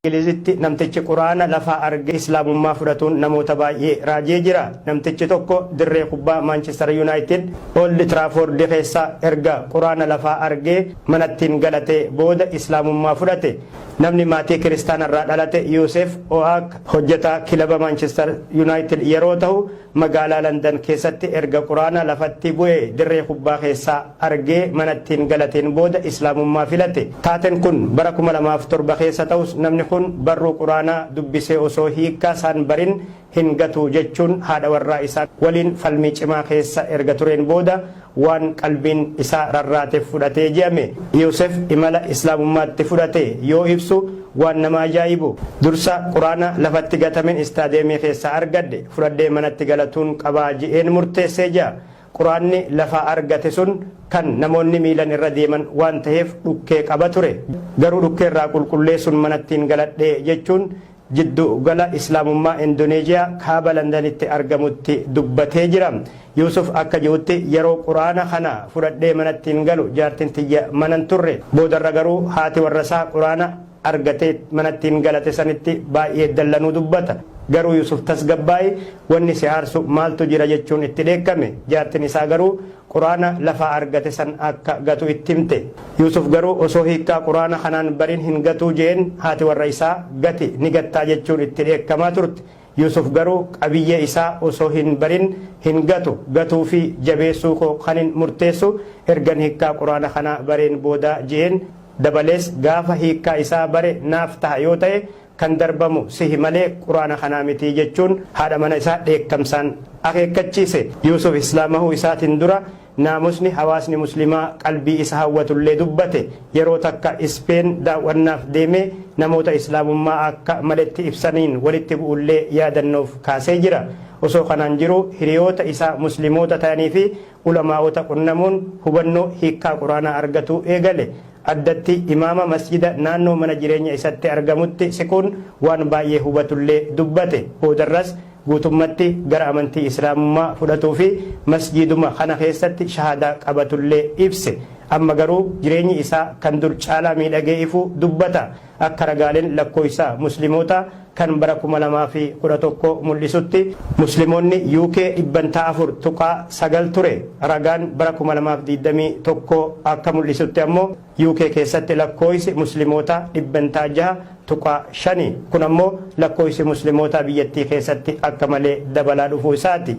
Ingilizitti namtichi Qur'aana lafaa arge Islaamummaa fudhatuun namoota baay'ee raajee jira. Namtichi tokko dirree kubbaa Maanchister Yunaayitid Old Tiraafoord keessa erga Qur'aana lafaa argee manattiin galatee booda Islaamummaa fudhate. Namni maatii Kiristaanarraa dhalate Yuusef O'aak hojjetaa kilaba Maanchister Yunaayitid yeroo tahu magaalaa Landan keessatti erga Qur'aana lafatti bu'e dirree kubbaa keessaa argee manattiin galateen booda Islaamummaa filate. Taaten kun bara 2007 keessa ta'us namni kun barruu Qur'aanaa dubbisee osoo hiikkaa isaan barin hin gatu jechuun haadha warraa isaa waliin falmii cimaa keessa erga tureen booda waan qalbiin isaa rarraateef fudhatee je'ame. Yuusef imala Islaamummaatti fudhate yoo ibsu waan nama ajaa'ibu. Dursa Qur'aana lafatti gatamen istaadeemii keessaa argadhe fudhadhee manatti galatuun qabaa je'een murteessee je'a. Qur'aanni lafaa argate sun kan namoonni miilan irra deeman waan taheef dhukkee qaba ture. Garuu dhukkee irraa qulqulleessuun manattiin galadhe jechuun jiddu gala Islaamummaa Indoneeziyaa kaaba Landanitti argamutti dubbatee jira. Yuusuf akka je'utti yeroo Qur'aana kana fudhadhee manattiin galu jaartin tiyya manan turre. Boodarra garuu haati warra isaa Qur'aana argatee manattiin galate sanitti baay'ee dallanuu dubbata. Garuu Yuusuf tasgabbaa'i, wanni si aarsu maaltu jira jechuun itti dheekkame. Jaartin isaa garuu Qur'aana lafaa argate san akka gatu itti himte. Yuusuf garuu osoo hiikkaa Qur'aana kanaan barin hin gatuu je'een haati warra isaa gati ni gattaa jechuun itti dheekkamaa turte. Yuusuf garuu qabiyyee isaa osoo hin barin hin gatu, gatuu fi jabeessuu koo kanin murteessu ergan hiikkaa Qur'aana kanaa bareen booda je'een. Dabalees gaafa hiikkaa isaa bare naaf taha yoo ta'e kan darbamu sihi malee Qur'aana kanaa miti jechuun haadha mana isaa dheekkamsaan akeekkachiise. Yuusuf Islaamahuu isaatiin dura naamusni hawaasni Muslimaa qalbii isa hawwatullee dubbate. Yeroo takka Ispeen daaw'annaaf deemee namoota Islaamummaa akka maletti ibsaniin walitti bu'ullee yaadannoof kaasee jira. Osoo kanaan jiruu hiriyoota isaa Muslimoota ta'anii fi ulamaa'ota qunnamuun hubannoo hiikkaa Qur'aanaa argatuu eegale. Addatti imaama masjida naannoo mana jireenya isatti argamutti siquun waan baay'ee hubatullee dubbate. Boodarras guutummatti gara amantii Islaamummaa fudhatuu fi masjiiduma kana keessatti shahaadaa qabatullee ibse. Amma garuu jireenyi isaa kan dur caalaa miidhagee ifuu dubbata. Akka ragaaleen lakkooysa Muslimootaa kan bara 2011 mul'isutti Muslimoonni UK dhibbantaa 4.9 ture. Ragaan bara 2021 akka mul'isutti ammoo UK keessatti lakkooysi Muslimootaa dhibbantaa 6.5. Kun ammoo lakkooysi Muslimootaa biyyattii keessatti akka malee dabalaa dhufuu isaati.